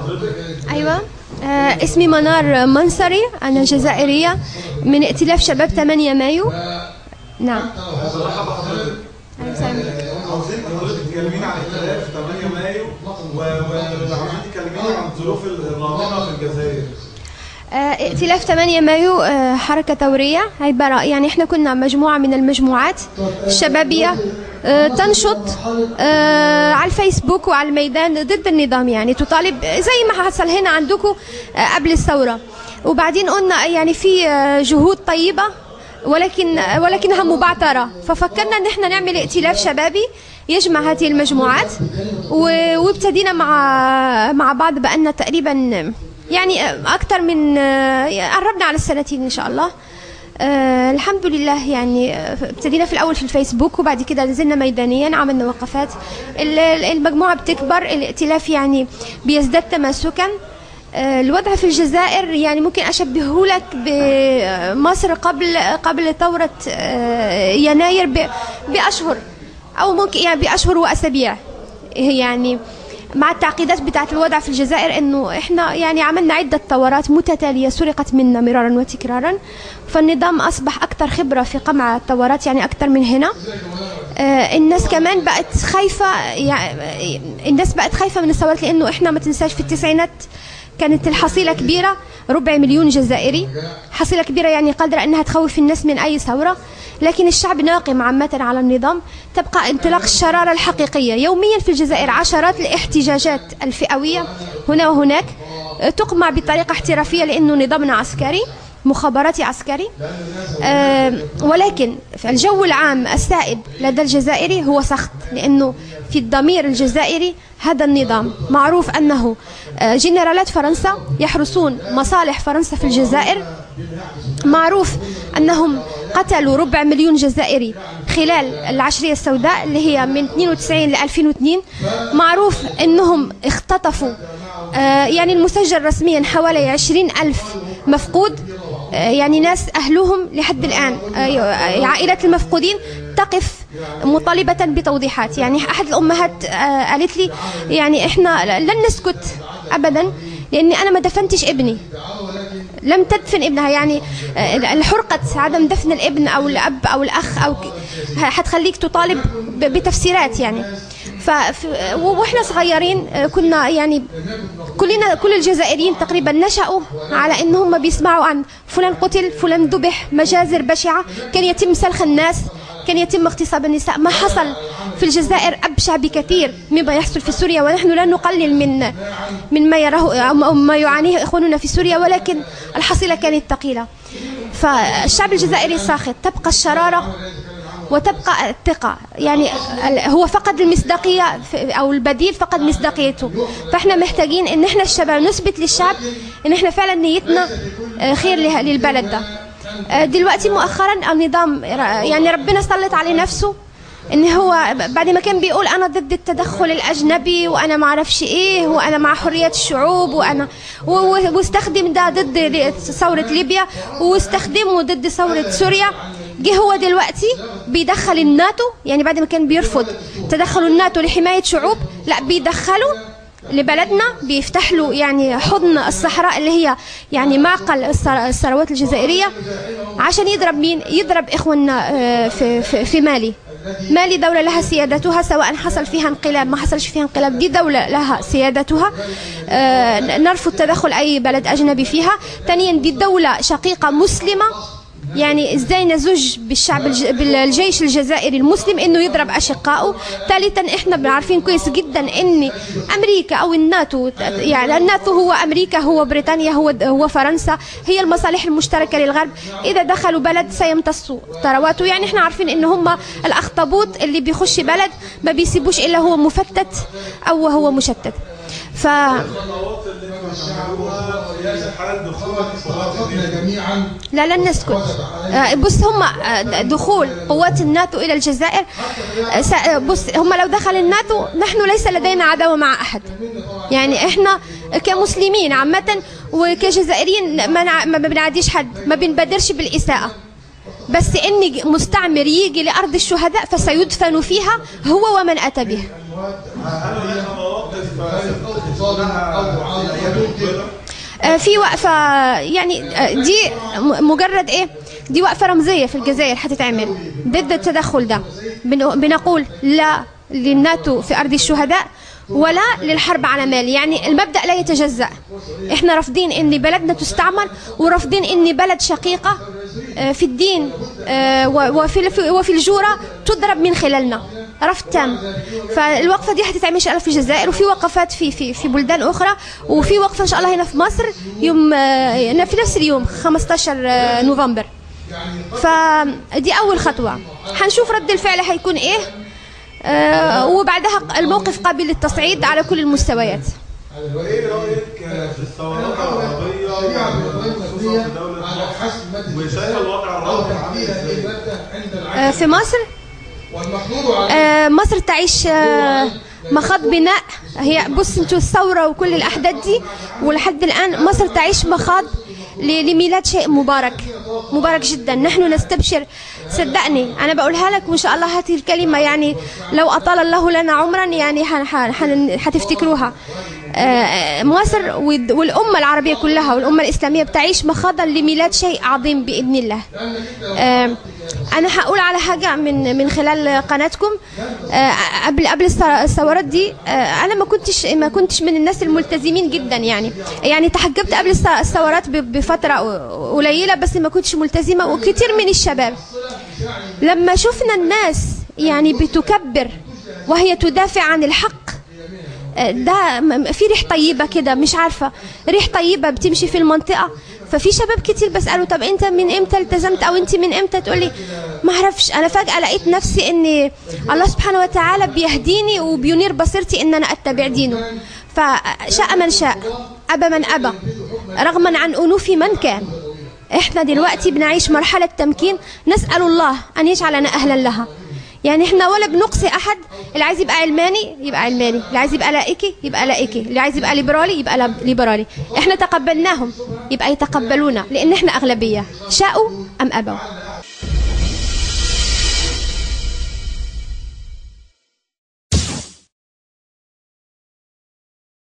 بحضرتك. ايوه، اسمي منار منصري، انا جزائرية من ائتلاف شباب 8 مايو. نعم. مرحبا بحضرتك. اهلا وسهلا بك. عاوزين حضرتك تكلمينا عن ائتلاف 8 مايو وعاوزين تكلمينا عن الظروف الراهنة في الجزائر. ائتلاف 8 مايو حركة ثورية، عبارة يعني احنا كنا مجموعة من المجموعات الشبابية تنشط على الفيسبوك وعلى الميدان ضد النظام، يعني تطالب زي ما حصل هنا عندكم قبل الثورة. وبعدين قلنا يعني في جهود طيبة ولكنها مبعثرة، ففكرنا ان احنا نعمل ائتلاف شبابي يجمع هذه المجموعات، وابتدينا مع بعض بقالنا تقريبا يعني أكثر من قربنا على السنتين إن شاء الله. الحمد لله. يعني ابتدينا في الأول في الفيسبوك، وبعد كده نزلنا ميدانيا، عملنا وقفات. المجموعة بتكبر، الائتلاف يعني بيزداد تماسكا. الوضع في الجزائر يعني ممكن أشبهه لك بمصر قبل ثورة يناير بأشهر، أو ممكن يعني بأشهر وأسابيع. يعني مع التعقيدات بتاعت الوضع في الجزائر، انه احنا يعني عملنا عدة ثورات متتالية سرقت منا مرارا وتكرارا، فالنظام اصبح اكثر خبرة في قمع الثورات يعني اكثر من هنا. الناس كمان بقت خايفة، يعني الناس بقت خايفة من الثورات، لانه احنا ما تنساش في التسعينات كانت الحصيلة كبيرة، 250,000 جزائري، حصيلة كبيرة يعني قادرة انها تخوف الناس من اي ثورة. لكن الشعب ناقم عامة على النظام. تبقى انطلاق الشرارة الحقيقية يوميا في الجزائر، عشرات الاحتجاجات الفئوية هنا وهناك تقمع بطريقة احترافية، لأنه نظامنا عسكري، مخابراتي عسكري. ولكن في الجو العام السائد لدى الجزائري هو سخط، لأنه في الضمير الجزائري هذا النظام معروف أنه جنرالات فرنسا يحرسون مصالح فرنسا في الجزائر، معروف أنهم قتلوا 250,000 جزائري خلال العشرية السوداء اللي هي من 92 ل 2002، معروف أنهم اختطفوا يعني المسجل رسميا حوالي 20,000 مفقود، يعني ناس أهلهم لحد الآن عائلات المفقودين تقف مطالبة بتوضيحات. يعني أحد الأمهات قالت لي يعني إحنا لن نسكت أبدا، لأني أنا ما دفنتش ابني، لم تدفن ابنها. يعني الحرقة عدم دفن الابن أو الأب أو الأخ أو حتخليك تطالب بتفسيرات يعني. واحنا صغيرين كنا يعني كلنا، كل الجزائريين تقريبا نشأوا على ان هم بيسمعوا عن فلان قتل، فلان ذبح، مجازر بشعة، كان يتم سلخ الناس، كان يتم اغتصاب النساء. ما حصل في الجزائر أبشع بكثير مما يحصل في سوريا، ونحن لا نقلل من ما يراه أو ما يعانيه إخواننا في سوريا، ولكن الحصيلة كانت ثقيلة. فالشعب الجزائري ساخط، تبقى الشرارة وتبقى الثقة. يعني هو فقد المصداقية، أو البديل فقد مصداقيته. فإحنا محتاجين إن إحنا الشباب نثبت للشعب إن إحنا فعلا نيتنا خير للبلد ده. دلوقتي مؤخرا النظام يعني ربنا سلط عليه نفسه، ان هو بعد ما كان بيقول انا ضد التدخل الاجنبي وانا ما اعرفش ايه وانا مع حرية الشعوب وانا واستخدم ده ضد ثورة ليبيا واستخدمه ضد ثورة سوريا، جه هو دلوقتي بيدخل الناتو. يعني بعد ما كان بيرفض تدخل الناتو لحماية شعوب، لا بيدخله لبلدنا، بيفتح له يعني حضن الصحراء اللي هي يعني معقل الثروات الجزائرية، عشان يضرب مين؟ يضرب إخواننا في, في, في مالي. مالي دولة لها سيادتها، سواء حصل فيها انقلاب ما حصلش فيها انقلاب، دي دولة لها سيادتها، نرفض تدخل أي بلد أجنبي فيها. ثانيا دي دولة شقيقة مسلمة، يعني ازاي نزج بالشعب بالجيش الجزائري المسلم انه يضرب اشقائه. ثالثا احنا عارفين كويس جدا ان امريكا او الناتو، يعني الناتو هو امريكا، هو بريطانيا، هو فرنسا، هي المصالح المشتركة للغرب. اذا دخلوا بلد سيمتصوا ثرواته. يعني احنا عارفين ان هم الاخطبوط اللي بيخش بلد ما بيسيبوش الا هو مفتت او هو مشتت. ف لا لن نسكت. بص، هم دخول قوات الناتو إلى الجزائر، بص هم لو دخل الناتو نحن ليس لدينا عداوة مع أحد. يعني احنا كمسلمين عامة وكجزائريين ما بنعاديش حد، ما بنبادرش بالإساءة، بس إن مستعمر يجي لأرض الشهداء فسيدفن فيها هو ومن أتى به. هل هناك مواقف شفناها في الايام المقبلة؟ في وقفه، يعني دي مجرد ايه، دي وقفه رمزية في الجزائر هتتعمل ضد التدخل ده. بنقول لا للناتو في ارض الشهداء ولا للحرب على مالي، يعني المبدأ لا يتجزأ. احنا رافضين ان بلدنا تستعمر، ورافضين ان بلد شقيقة في الدين وفي الجورة تضرب من خلالنا، رفض تام. فالوقفة دي هتتعمل ان شاء الله في الجزائر، وفي وقفات في في في بلدان اخرى، وفي وقفة ان شاء الله هنا في مصر يوم في نفس اليوم 15 نوفمبر. فدي اول خطوة، هنشوف رد الفعل هيكون ايه، وبعدها الموقف قابل للتصعيد على كل المستويات. وايه رايك في الثورات العربية وخصوصا في دولة مصر، وشايفه الوضع الراهن عامل ازاي؟ في مصر، مصر تعيش مخاض بناء. هي بص انتوا الثورة وكل الاحداث دي ولحد الان مصر تعيش مخاض لميلاد شيء مبارك، مبارك جدا. نحن نستبشر، صدقني انا بقولها لك، وان شاء الله هذه الكلمة يعني لو اطال الله لنا عمرا يعني هتفتكروها. مصر والامه العربية كلها والامه الاسلامية بتعيش مخاضا لميلاد شيء عظيم باذن الله. انا هقول على حاجة من خلال قناتكم. قبل الثورات دي انا ما كنتش من الناس الملتزمين جدا، يعني تحجبت قبل الثورات بفترة قليله، بس ما كنتش ملتزمة. وكثير من الشباب لما شفنا الناس يعني بتكبر وهي تدافع عن الحق، ده في ريح طيبة كده، مش عارفه، ريح طيبة بتمشي في المنطقة. ففي شباب كتير بسأله طب انت من امتى التزمت، او انت من امتى؟ تقولي ما اعرفش، انا فجأة لقيت نفسي ان الله سبحانه وتعالى بيهديني وبينير بصيرتي ان انا اتبع دينه. فشاء من شاء، ابى من ابى، رغما عن انوف من كان. احنا دلوقتي بنعيش مرحلة تمكين، نسأل الله ان يجعلنا اهلا لها. يعني احنا ولا بنقصي احد، اللي عايز يبقى علماني يبقى علماني، اللي عايز يبقى لائكي يبقى لائكي، اللي عايز يبقى ليبرالي يبقى ليبرالي. احنا تقبلناهم يبقى يتقبلونا، لان احنا اغلبية، شاءوا ام ابوا.